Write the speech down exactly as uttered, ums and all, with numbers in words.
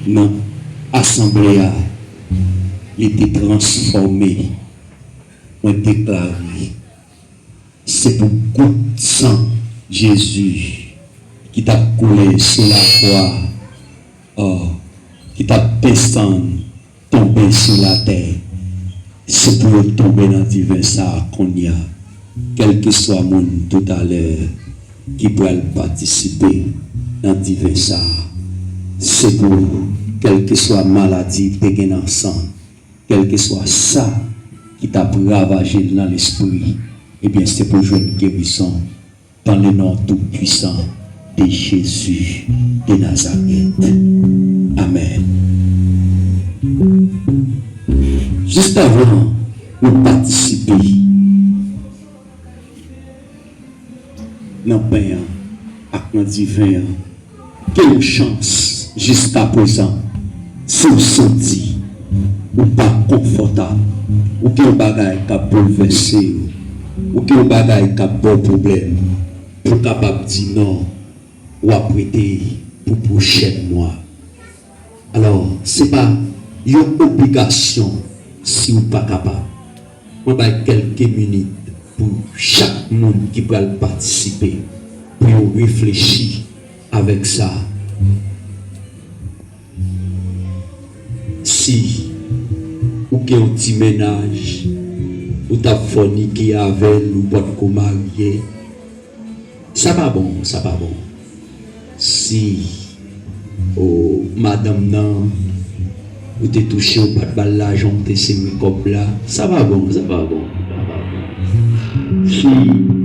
nan asanble a, li te transfòme. Mwen deklare, se pou gout san Jezi ki t ap koule sou lakwa, oh, ki t ap desann tonbe sou latè, se pou yo tonbe nan diven sa a kounye a. Kèlkeswa moun toutalè ki pral patisipe nan diven sa a, se pou, kèlkeswa maladi te gen nan san, kèlkeswa sa ki t ap ravaje l nan lespri, ebyen, se pou jwenn gerizon dans le nom tout-puissant de Jésus de Nazareth. Amèn. Jis avan nou patisipe nan pen an ak nan diven an, gen yon chans jiskaprezan, si w santi ou pa konfòtab, ou gen yon bagay k ap boulvèse w, ou gen yon bagay k ap ba w pwoblèm, pou w kapab di non, w ap rete pou pwochèn mwa. Alò, se pa yon obligasyon si w pa kapab. Mwen bay kèlke minit pou chak moun ki pral patisipe, pou yo reflechi avèk sa. Si ou gen yon ti mennaj, ou t ap fònike avè l, ou potko marye, sa pa bon, sa pa bon. Si, o, madanm nan, ou te touche, ou pa t ba l lajan, ou te sere kòb la, sa pa bon, sa pa bon, sa pa bon. Si